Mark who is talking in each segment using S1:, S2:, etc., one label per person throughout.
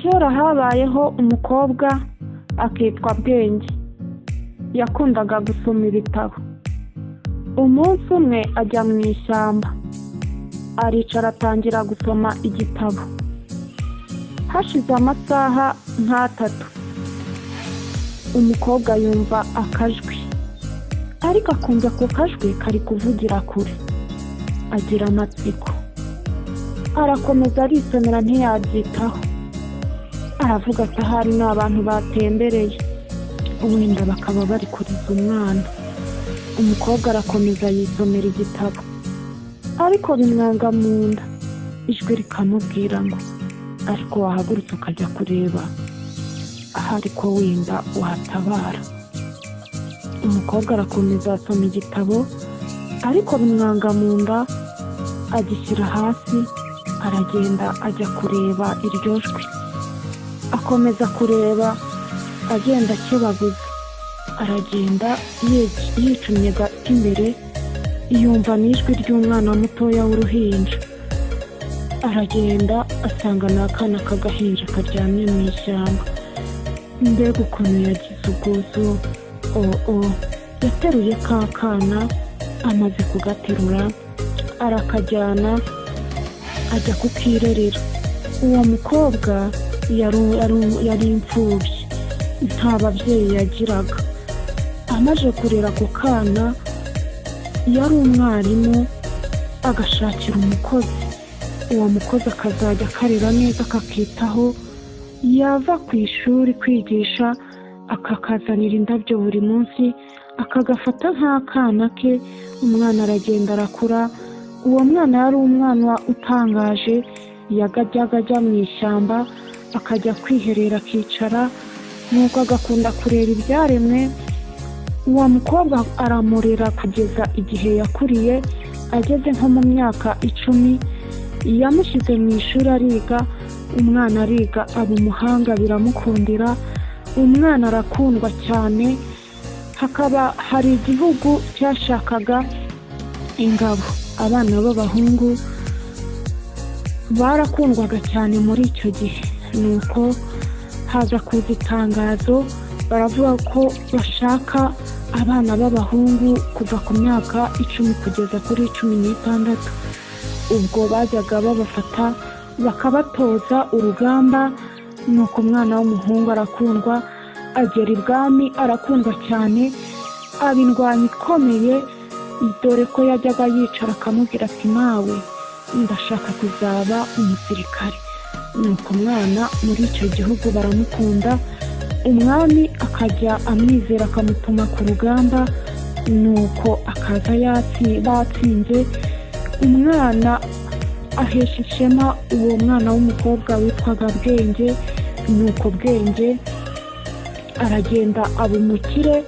S1: Kera habayeho umukobwa akitwa Bwenge. Yakundaga gusoma ibitabo. Umunsi umwe ajya mu ishyamba, aricara atangira gusoma igitabo. Hashize amasaha nk'atatu, umukobwa yumva akajwi, ariko akumva ako kajwi kari kuvugira kure. Agira amatsiko, arakomeza arisomera ntiyabyitaho. Aravuga ati: "Ahari ni abantu batembereye, wenda bakaba bari kuriza umwana." Umukobwa arakomeza yisomera igitabo, ariko bimwanga mu nda. Ijwi rikamubwira ngo: "Ariko wahagurutse ukajya kureba ahari ko wenda watabara." Umukobwa arakomeza asoma igitabo, ariko bimwanga mu nda, agishyira hasi, aragenda ajya kureba iryo jwi. Akomeza kureba agenda akebaguza, aragenda yicumye gato imbere, yumva n'ijwi ry'umwana mutoya w'uruhinja. Aragenda asanga ni akana k'agahinja karyamye mu ishyamba. Mbega ukuntu yagize ubwuzu! O yateruye ka kana, amaze kugaterura arakajyana ajya kukirerera. Uwo mukobwa yari imfubyi, nta babyeyi yagiraga. Amaze kurera ako kana, yari umwarimu, agashakira umukozi. Uwo mukozi akazajya akarera neza, akakitaho. Yava ku ishuri kwigisha, akakazanira indabyo buri munsi, akagafata nk'akana ke. Umwana aragenda arakura. Uwo mwana yari umwana utangaje. Yajyaga ajya mu ishyamba, akajya kwiherera, akicara, nuko agakunda kureba ibyaremwe. Uwo mukobwa aramurera kugeza igihe yakuriye, ageze nko mu myaka 10. Yamushyize mu ishuri ariga. Umwana ariga, aba umuhanga, biramukundira. Umwana arakundwa cyane. Hakaba hari igihugu cyashakaga ingabo. Abana b'abahungu barakundwaga cyane muri icyo gihe. Nuko haza kuza itangazo, baravuga ko bashaka abana b'abahungu kuva ku myaka 10 kugeza kuri 16. Ubwo bajyaga babafata bakabatoza urugamba. Nuko umwana w'umuhungu arakundwa, agera ibwami arakundwa cyane, aba indwanyi ikomeye, dore ko yajyaga yicara akamubwira ati: "Mawe, ndashaka kuzaba umusirikare." Nuko umwana muri icyo gihugu baramukunda, umwami akajya amwizera, akamutuma ku rugamba, nuko akaza batsinze. Umwana ahesha ishema uwo mwana w'umukobwa witwaga Bwenge. Nuko Bwenge aragenda aba umukire,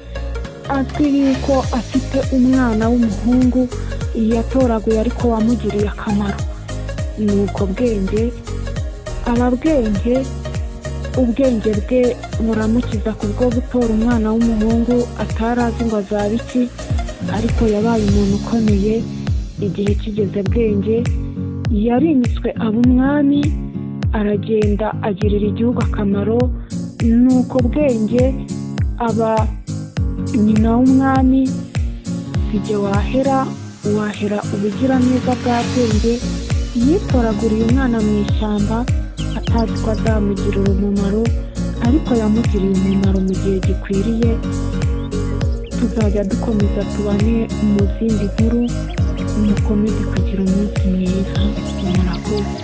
S1: azwi yuko afite umwana w'umuhungu yatoraguye ariko wamugiriye akamaro. Nuko Bwenge aba Bwenge, ubwenge bwe buramukiza kubwo gutora umwana w'umuhungu atari azi ngo azaba iki, ariko yabaye umuntu ukomeye. Igihe kigeze, Bwenge yarimitswe aba umwami, aragenda agirira igihugu akamaro. Nuko Bwenge aba nyina w'umwami. Sijye wahera, wahera ubugiraneza bwa Bwenge. Yitoraguriye umwana mu ishyamba atazi ko azamugirira umumaro, ariko yamugiriye umumaro mu gihe gikwiriye. Tuzajya dukomeza tubane mu zindi nkuru. Mukomeze kugira umunsi mwiza, murakoze.